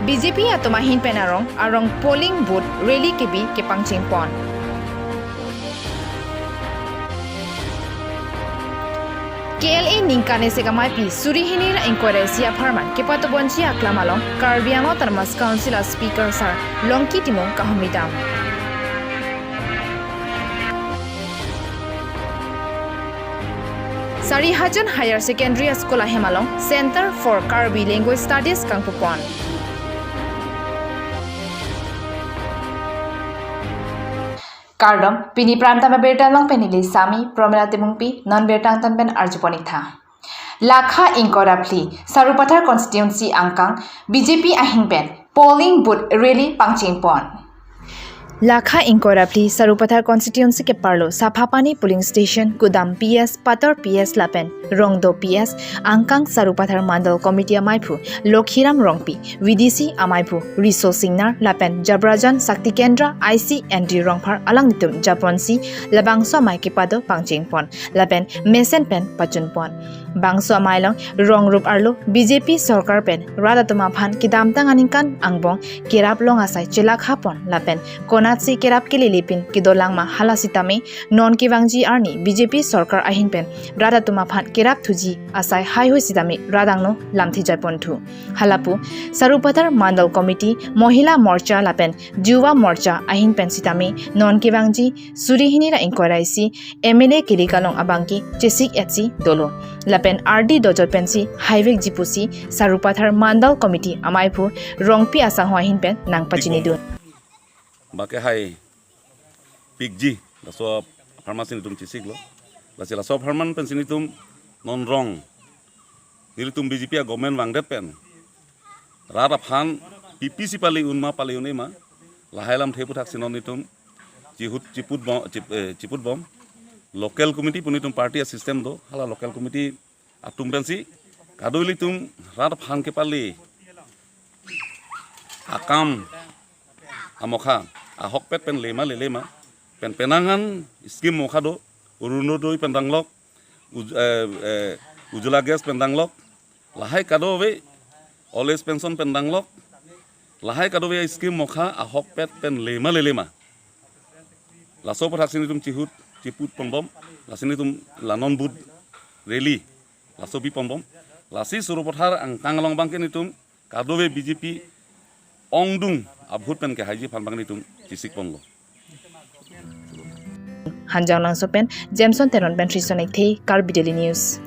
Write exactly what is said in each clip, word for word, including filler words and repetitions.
B J P atum ahin pen arong arong polling booth rally kebi kepangcheng pon. K L A ningkan esek ameipi suri hini ra ingkoi ra isi apharman kepatoponji aklam along Karbi Anglong Autonomous Council a Speaker Sir Longki Timung kahumri dam. Sarihajan Higher Secondary School ahem along Center for Karbi Language Studies kangpupon. Kardom, pini prime time abirta along pen neli Sami Promila Timungpi, non birta angtan pen arjupon-ik tha. Lakha ingkoi ra phli, Sarupathar constituency angkang B J P ahin pen polling booth rally pangcheng pon. Lakha ingkoi ra phli Sarupathar constituency keparlo Saphapani polling station, Kudam P S, Pator P S lapen Rongdo P S angkang Sarupathar Mandal Committee ameiphu Lokhiram Rongpi, V D C ameiphu Riso Singnar lapen Jabrajan Shakti Kendra I C N D Rongphar alanglitum japonsi labangso amei kepado pangcheng pon lapen mesen pen pachun pon. Bangso amei along rong rup arlo B J P sorkar pen rat atum aphan kedamtang aningkan angbong kerap long asai chelakha pon lapen konatsi kerap kelele pin kedolang ma hala sitame non kevangji arni B J P sorkar ahin pen rat atum aphan kerap thuji asai haihui sitame rat angno lamthe jai ponthu. Halapu Sarupathar Mandal Committee, Mohila Morcha lapen Yuva Morcha ahin pen sitame non kevangji suri hini ra ingkoi ra isi M L A kiri kalong abangke chesik etsi dolo. Lapen ardi dojot pensi haivekji pusi Sarupathar Mandal Committee ameiphu Rongpi asangho ahin pen nangpachinidun. Bake hai pikji, laso apharman si nelitum chesiklo. Lasi laso apharman pensi nelitum non rong, nelitum B J P a government vangdet pen rat aphan P P C pale un ma pale un-e ma, lahai lamthe aphuthaksi non nelitum chihut chiput bom, chip-, eh, chiput bom. Local committee pu nelitum party a system do, hala local committee atum pensi kadokave ilitum rat aphan kepale akam amokha ahokpet pen lema lelema pen penang an scheme mokha do, Orunodoi pen danglok, Uj-, eh, eh, Ujjwala Gas pen danglok, lahai kadokave old age pension pen danglok, lahai kadokave scheme mokha ahokpet pen lema lelema. Laso aphuthaksi nelitum chihut chiput ponbom, lasi nelitum la non booth rally laso bi ponbom. Lasi Sarupathar angkang along abangke nelitum kadokave B J P ongdung a-vote pen kehaiji aphan abang nelitum chesik ponlo. Hanjanglangso pen Jameson Teron pen Trison Ekthe, Karbi Daily News.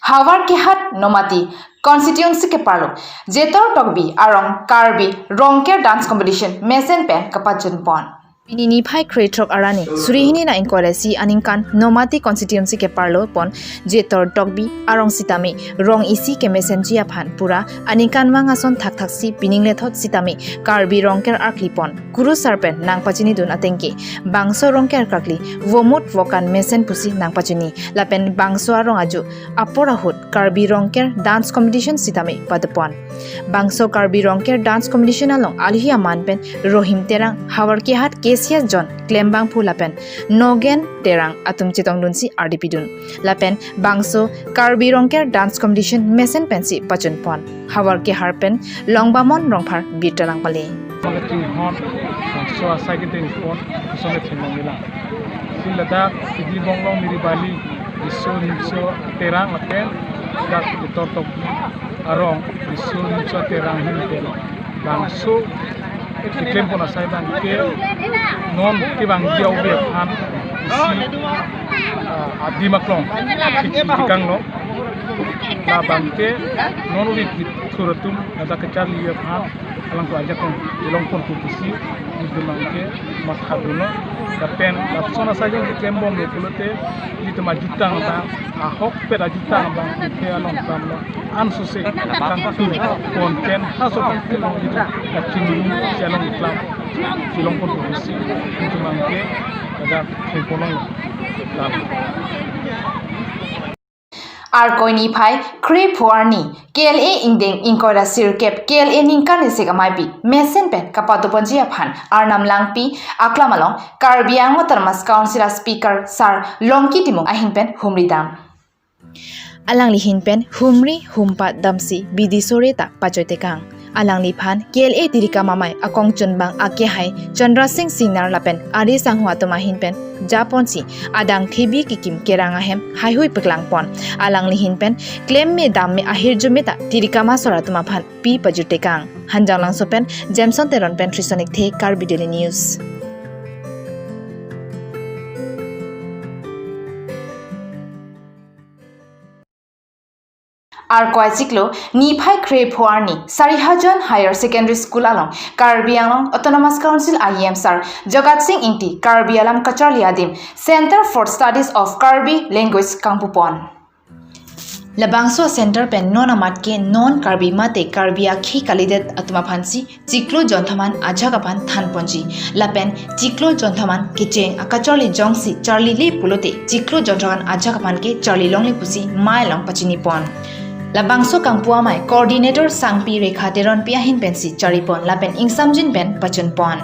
Howraghat Nomati constituency keparlo Jetor Tokbi arong Karbi Rongker dance competition mesen pen kepachun pon. Pini niphai krethrok arni suri hini ra ingkoi ra isi aningkan Nomati constituency keparlo pon Jetor Tokbi arong sitame rong isi kemesenji aphan pura aningkanvang ason thakthaksi pining lethot sitame Karbi Rongker arkli pon kurusar pen nangpachinidun atengke bangso Rongker karkli vomut vokan mesen pusi nangpachini lapen bangso arong aju apor ahut Karbi Rongker dance competition sitame padopon. Bangso Karbi Rongker dance competition along alhi aman pen Rohim Terang, Howraghat K C S John Klembangphu lapen Nogen Terang atum chetongdunsi ardipidun. Lapen bangso Karbi Rongker dance competition mesen pensi pachun pon. Howraghat pen Longbamon Rongphar birta nangpale. Mangchinghon, so asai kedeng pon, so ne thengmang nila. Si ladak, Sidi Bonglong Miribali, Riso Nimso Terang lapen, dak Jetor Tokbi arong, Riso Nimso Terang ahin pen. Bangso, keklem pon asai abangke, non kevangji a-ove aphan, isi, ah, adim aklong, kikang lo. Labangke, non ove kithur atum, ladak kacharli aphan, alangtum ajakong, kelong pon pusi, nelitum abangke, mathadunlo, lapen, lapuson asai jong keklem bomlo pulote, nelitum ajutang abang, ahokpet ajutang abang, ke along tamlo, ansose, kangtu, pon pen, ha so kangtu, nelitum, kachingrum, chelong klam, chelong pon pusi, nelitum abangke, ladak, thengpon longlo, lam. Arkoi niphai kre-pho arni K L A ingdeng ingkoi ra sirkep K L A ningkan esek ameipi mesen pen kapatoponji aphan Arnam Langpi aklam along Karbi Anglong Autonomous Council a Speaker Sir Longki Timung ahin pen humri dam. Alangli ahin pen humri humpat damsi bidi sore ta pajoi tekang. Alangliphan K L A Tirikam Amei akongchunbang akehai Chandra Singh Singnar lapen ari sangho atum ahin pen japonsi adang thebi kikim kerang ahem haihui peklangpon. Alangli ahin pen klem me dam me ahirjume ta Tirikam asor atum aphan pi pajut tekang. Hanjanglangso pen Jameson Teron pen Trisonic The Karbi Daily News. Arkoi chiklo niphai krepho arni Sarihajan Higher Secondary School along Karbi Anglong Autonomous Council I E M Sir Jagat Singh Ingti Karbi alam kacharli adim Center for Studies of Karbi Language kangpupon. Labangso center pen non amat ke non Karbi mate Karbi akhei kalidet atum aphansi chiklo jonthaman ajak aphan thanponji. Lapen chiklo jonthaman kecheng akacharli jongsi charlile pulote chiklo jonthaman ajak aphan ke charli longle pusi mei along pachinipon. Labangso kangpu amei coordinator Sangpi Rekha Teronpi ahin pensi charipon lapen ingsamjin pen pachunpon.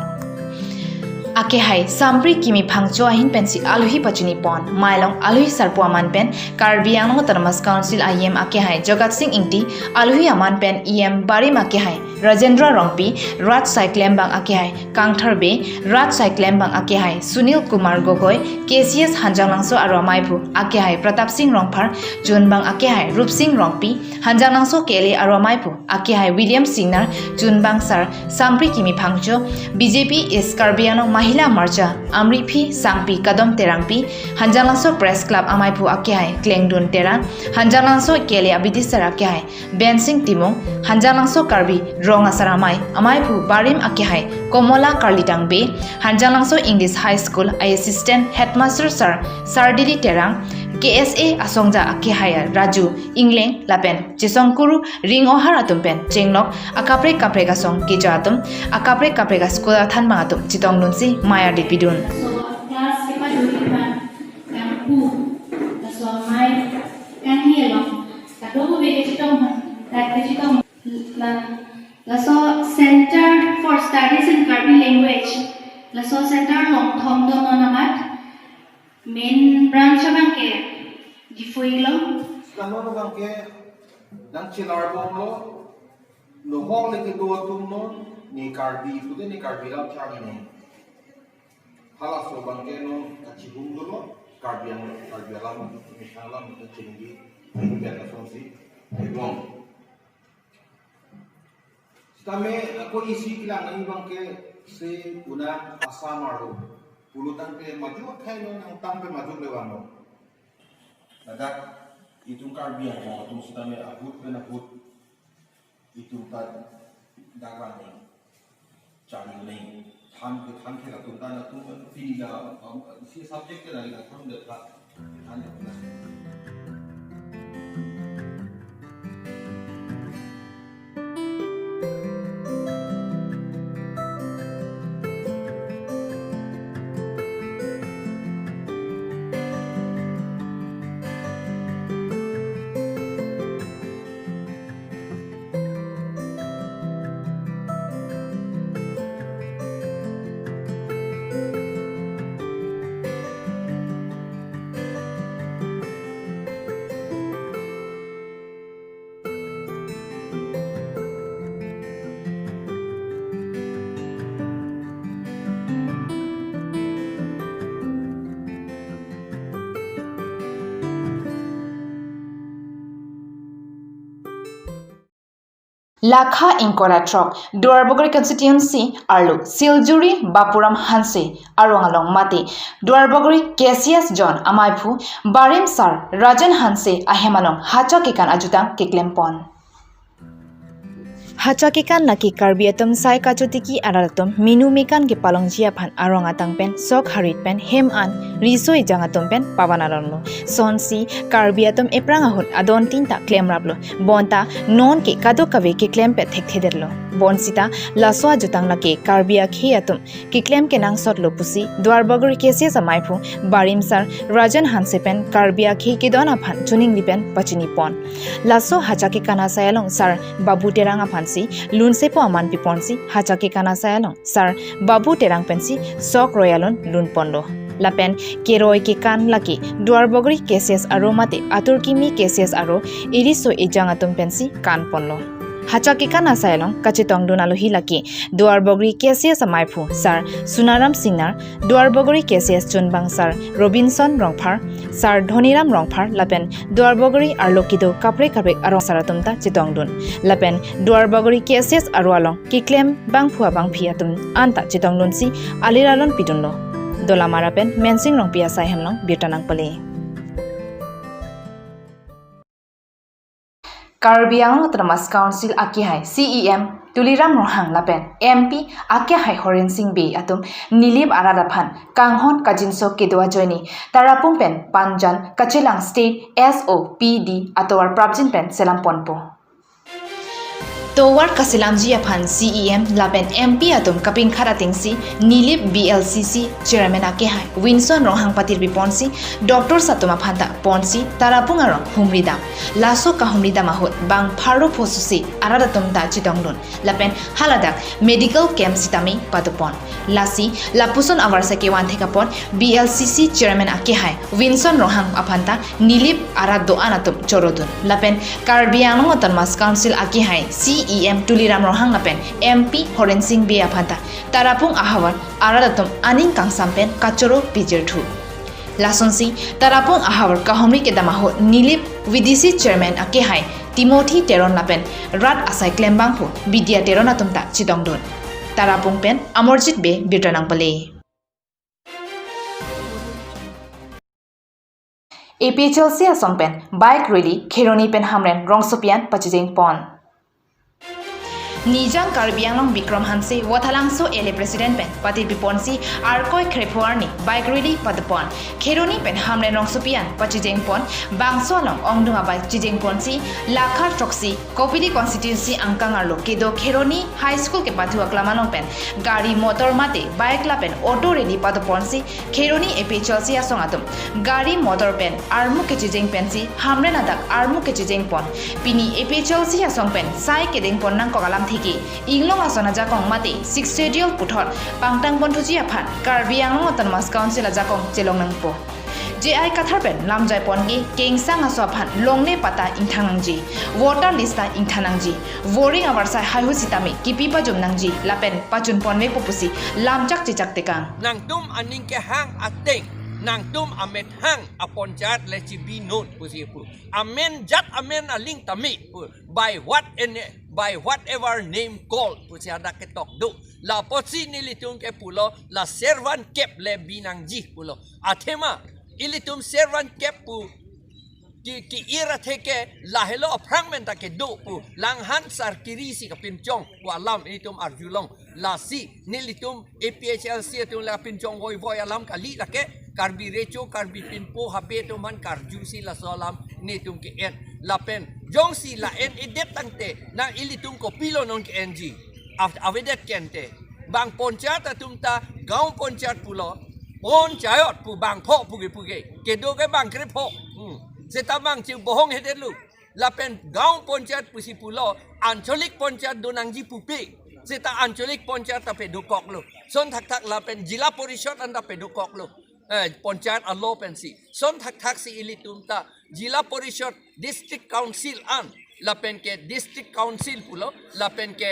Akehai Sampri Kimi Phangcho ahin pensi alohi pachinipon. Mei along alohi sarpo aman pen Karbi Anglong Autonomous Council I E M akehai Jagat Singh Ingti, alohi aman pen E M barim akehai Rajendra Rongpi, rat sai klembang akehai Kangthar Bey, rat sai klembang akehai Sunil Kumar Gogoi, K C S Hanjanglangso aro ameiphu akehai Pratap Singh Rongphar, chunbang akehai Rup Singh Rongpi, Hanjanglangso K L A aro ameiphu akehai William Singnar, chunbang Sir Sampri Kimi Phangcho, B J P East Karbi Anglong Mahila Morcha, Amriphi Sangpi Kadom Terangpi, Hanjanglangso Press Club ameiphu akehai Klengdun Terang, Hanjanglangso K L A abidisar akehai Bensing Timung, Hanjanglangso Karbi Rong Asar Amei ameiphu barim akehai Komola Karlitang Bey, Hanjanglangso English High School a Assistant Headmaster Sir Sardili Terang, K S A asongja akehai Raju Ingleng lapen chesongkuru ring ohar atum pen chenglok akaprek kaprek asong keja atum, akaprek kaprek a-school athanbang atum chetongdunsi mei ardi pidun. So, class kepadun aphan kangpu, laso amei kangni along kadokave kachetong aphan, dak kachetong la, laso Center for Studies in Karbi Language, laso center along thomdon non amat. Main branch abang ke Diphu iklo. Kano abang ke nangchelar bomlo, nohok le kedo atum non, ne Karbi pute ne Karbi alam charli ne. Halaso abang ke non kachihum dolo, Karbi ang, Karbi alam, Mishang alam, kachinggi, kachinggi asonsi, ibong. Sitame ako isi kelang nangji abang ke se una Assam arlo. Pulotangte majok akhei lo, nangtangte majok le vanglo. Ladak itum Karbi Anglong atum sitame ahut pen ahut itum ta dak vang neng. Charli neng. Than ke than ke latum ta latum pini la, um, isi subject ke la latum de than. Lakha ingkoi ra throk, Duarbagori constituency arlo Siljuri Bapuram Hanse arong along mate Duarbagori K C S John amaiphu barim sar Rajan Hanse ahem along hacha kekan ajutang keklempon. Hacha kekan lake Karbi atum sai kachotiki arat atum minu mekan kepalongji aphan arong atang pen sok harit pen hem an riso ejang atum pen pavan aronglo. Sonsi Karbi atum ephrang ahut adon tin ta klemraplo. Bonta non ke kadokave keklem pet thekthedetlo. Bonsita laso ajutang lake Karbi akhei atum keklem kenangsotlo pusi Duarbagori K C S amaiphu barim sar Rajan Hanse pen Karbi akhei kedon aphan choningri pen pachinipon. Laso hacha kekan asai along sar Babu Terang aphansi lunsepo aman piponsi hacha kekan asai along sar Babu Terang pensi sok roi alun lunponlo. Lapen keroi kekan lake Duarbagori K C S aro mate atur kimi K C S aro iriso ejang atum pensi kanponlo. Hachak kekan asai along kachetongdun alohi lake Duarbagori K C S amaiphu Sar Sunaram Singnar, Duarbagori K C S chunbang Sar Robinson Rongphar, Sar Dhoniram Rongphar lapen Duarbagori arlo kedo kaprek kaprek arong sar atum ta chetongdun. Lapen Duarbagori K C S aro along keklem bangphu abangphi atum anta chetongdunsi alir alon pidunlo. Dolamara pen Mensing Rongpi asai hem along birta nangpale. Karbi Anglong Autonomous Council akehai C E M Tuliram Ronghang lapen M P akehai Horen Sing Bey atum Nilip arat aphan kanghon kajinso kedo ajoine Tarapung pen Panjan kachelang State S O P D atovar prapjin pen selam ponpo. Tovar kaselamji aphan C E M lapen M P atum kapinkhat atengsi Nilip B L C C Chairman akehai Winson Ronghang patirpi ponsi doctors atum aphan ta ponsi Tarapung arong humridam. Laso kahumridam ahut bang pharo phosusi arat atum ta chetongdun. Lapen haladak medical camp sitame padopon. Lasi lapuson avarsai kevan thek apot B L C C Chairman akehai Winson Ronghang aphan ta Nilip arat do-an atum chorodun. Lapen Karbi Anglong Autonomous Council akehai C E M Tuliram Ronghang lapen M P Horen Sing Bey aphan ta Tarapung ahavar arat atum aning kangsam pen kachoro pijirthu. Lasonsi Tarapung ahavar kahumri kedam ahut Nilip V D C Chairman akehai Timothy Teron lapen rat asai klembangphu Bidya Teron atum ta chetongdun. Tarapung pen Amarjit Bey birta nangpale. A P H L C asong pen bike rally Kheroni pen Hamren rongsopi an pachijeng pon. Nijang Karbi Anglong Bikram Hanse Wathalangso L A President pen patirpi ponsi Arkoi Khrepho arni bike rally padopon. Kheroni pen Hamren rongsopi an pachijeng pon, bangso along ongdung abike chijeng ponsi Lakha throksi Kopili constituency angkang arlo kedo Kheroni High School kepathu aklam along pen gari motor mate bike lapen auto rally padoponsi Kheroni A P H L C asong atum gari motor pen armu kechijeng pensi Hamren adak armu kechijeng pon. Pini A P H L C asong pen sai kedeng pon nangkok alam theke Inglong ason ajakong mate Sixth Schedule puthot pangtang ponthuji aphan Karbi Anglong Autonomous Council ajakong chelong nangpo. J I Kathar pen lamjai pon ke kengsang aso aphan longle patta ingthang nangji, voter list ta ingthan nangji, voring avarsai haihui sitame kipi pajum nangji lapen pachun ponvekpo pusi lamchak chechak tekang. Nangtum aning kehang ateng, nangtum amethang aponchayat le chibinon pusi pu. Amen jat amen aling tame pu. By what and by whatever name called pusi hadak ketok do. Lapotsi nelitum ke pulo la servant kep le binangji pulo. Athema ilitum servant kep pu ki, ki-ir atheke lahelo aphrang pen ta kedo pu. Langhan sar kiri si kapinchong pu alam ilitum arjulong. Lasi nelitum A P H L C atum la pinchong voivoi alam kali lake Karbi Recho, Karbi Pinpo, Habe atum aphan karjusi laso alam nelitum ke-en. Lapen jongsi la en-edet tangte nang ilitum kopilo non ke-enji. Av-, avedet kente. Bang ponchayat atum ta gaon ponchayat pulo. Ponchayat pu bangpho puke puke. Kedo ke bang krepho. Hmm. Seta bang chibohong hedetlo. Lapen gaon ponchayat pusi pulo, ancholik ponchayat do nangji pupe. Seta ancholik ponchayat ta pedokoklo. Son thakthak lapen jila porishad an ta pedokoklo. Eh, ponchayat alo pensi. Son thakthak si ilitum ta jila porishad, district council an, lapen ke district council pulo, lapen ke,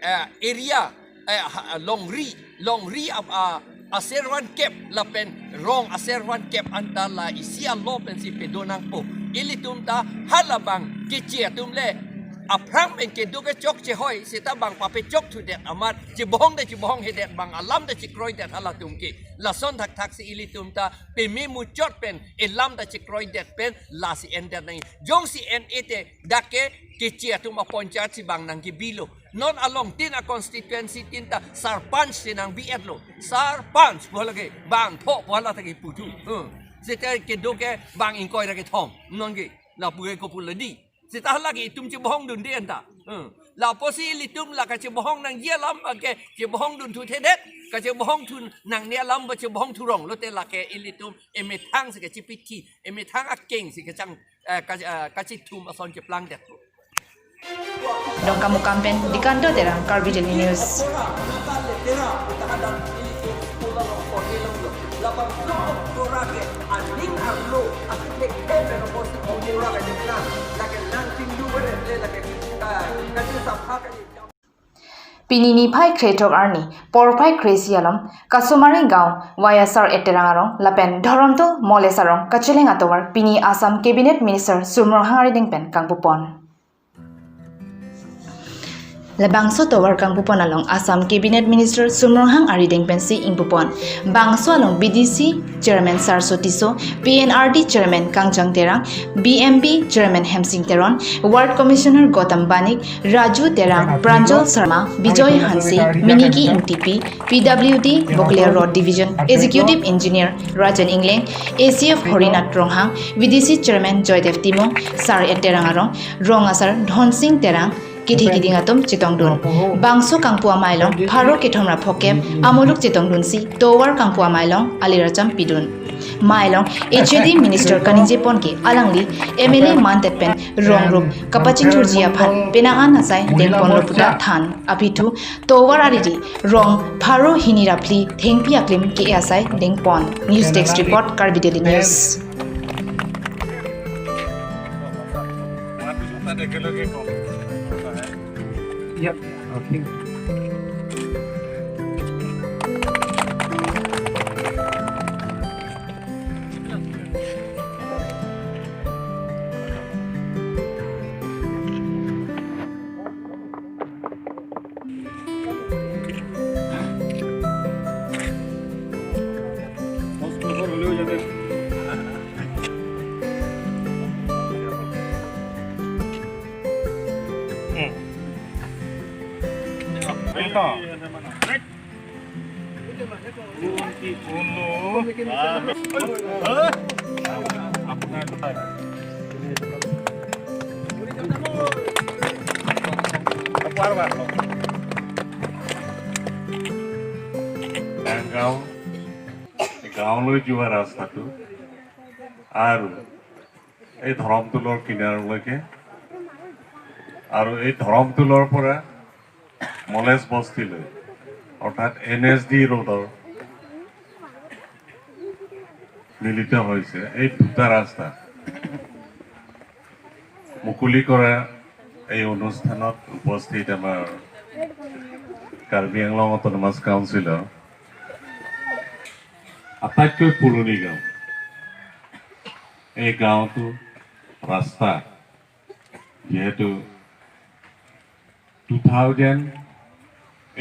eh, area, eh, ha, longri, longri ap, a, a servant kep lapen rong a servant kep anta la isi alo pensi pedo nangpo. Ilitum ta halabang keche atum le aphrang pen kedo ke chokche hoi, seta bang papechokthudet amat, chibohong de chibohong hedet bang alam de chikroidet halatum ke. Lason thakthak si ilitum ta peme muchot pen, elam ta chikroidet pen, lasi endet nang. Jongsi en-ete, dak ke keche atum aponchayat si bang nangkebilo. Non along tin a constituency tin ta sarpanch si nangbi-etlo. Sarpanch pu lake bangpho pu la ta keputhu. Hmm. Seta kedo ke bang ingkoi ra kethom. Non ke lapu ke kopu ladi. Seta lake itum chibohong dunde anta. Hmm. Lapusi ilitum la kachibohong nangji alam ke chibohong dunthuthedet. Kachibohongthu nangne alam ba chibohongthurong lote lake ilitum emethang si kachipithi, emethang akeng si kachang, eh, ka-, eh, kachithum ason chiplangdet. Dongkamukam pen Dikanto Terang, Karbi Daily News. Abang so ora ke aning arlo asik ke ke pero bosi ong ora ke dikna lagi nang tindu bere le lagi ka ka sapha ka. Pini niphai krethrok arni porphai kresi alom Kasumari gaon Y S R Terang arong lapen Dhoromtul Moles arong kacheleng atovar pini Assam Cabinet Minister Sum Ronghang arideng pen kangpupon. Labangso tovar kangpupon along Assam Cabinet Minister Sum Ronghang arideng pensi ingpupon. Bangso along B D C Chairman Sarso Tisso, P N R D Chairman Kangjang Terang, B M B Chairman Hemsing Teron, Ward Commissioner Gautam Banik, Raju Terang, Pranjal Sharma, Bijoy Hanse, Miniki Ingtipi, P W D Bokalia Road Division Executive Engineer Rajan Ingleng, A C F Horinath Ronghang, V D C Chairman Joydev Timung, Sar Terang arong, Rong Asar Dhonsing Terang, kethe keding atum chetongdun. Bangso kangpu amei along pharo kethom ra phokep amuluk chetongdunsi tovar kangpu amei along aliracham pidun. Mei along H A D Minister kaningje pon ke alangli M L A mandet pen rong rup kapachingthurji aphan penang an asai dengponlo puta than. Aphi thu tovar ariri rong pharo hini ra phli thengpi aklim ke asai dengpon. News Desk Report, Karbi Daily News. ডাঙগাঁও, গাঁৱলৈ যোৱা ৰাস্তাটো আৰু এই ধৰমতোলৰ কিনাৰলৈকে আৰু এই ধৰমতোলৰ পৰা মলেজ বস্তিলৈ, অৰ্থাৎ এন এছ ডি ৰোডৰ মিলিত হৈছে এই দুটা ৰাস্তা মুকলি কৰা এই অনুষ্ঠানত উপস্থিত আমাৰ কাৰ্বি আংলং অট'নমাছ কাউন্সিলৰ আটাইতকৈ পুৰণি গাঁও। এই গাঁওটো ৰাস্তা যিহেতু টু থাউজেণ্ড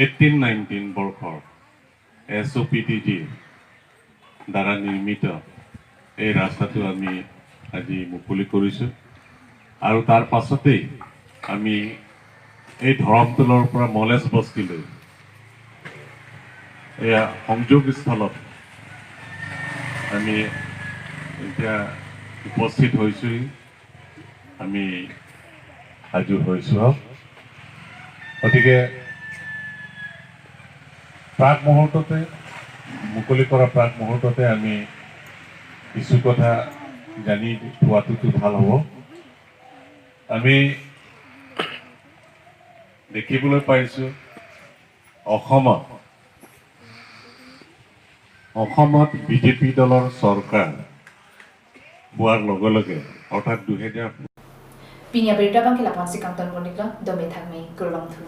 এইটিন নাইনটিন বৰ্ষৰ এছ অ' পি টি জিৰ দ্বাৰা নিৰ্মিত এই ৰাস্তাটো আমি আজি মুকলি কৰিছোঁ আৰু তাৰ পাছতেই আমি এই ধৰমতোলৰ পৰা মলেজ বস্তিলৈ এয়া সংযোগস্থলত আমি এতিয়া উপস্থিত হৈছোঁহি। আমি সাজু হৈছোঁ। গতিকে প্ৰাক মুহূৰ্ততে, মুকলি কৰা প্ৰাক মুহূৰ্ততে আমি কিছু কথা জানি থোৱাটোতো ভাল হ'ব। আমি দেখিবলৈ পাইছোঁ অসমত, অসমত বি জে পি দলৰ চৰকাৰ হোৱাৰ লগে লগে, অৰ্থাৎ দুহেজাৰ Pini abirta abang ke lapu-ansi kangton pon-iklo, dome thakme, kurvangthu.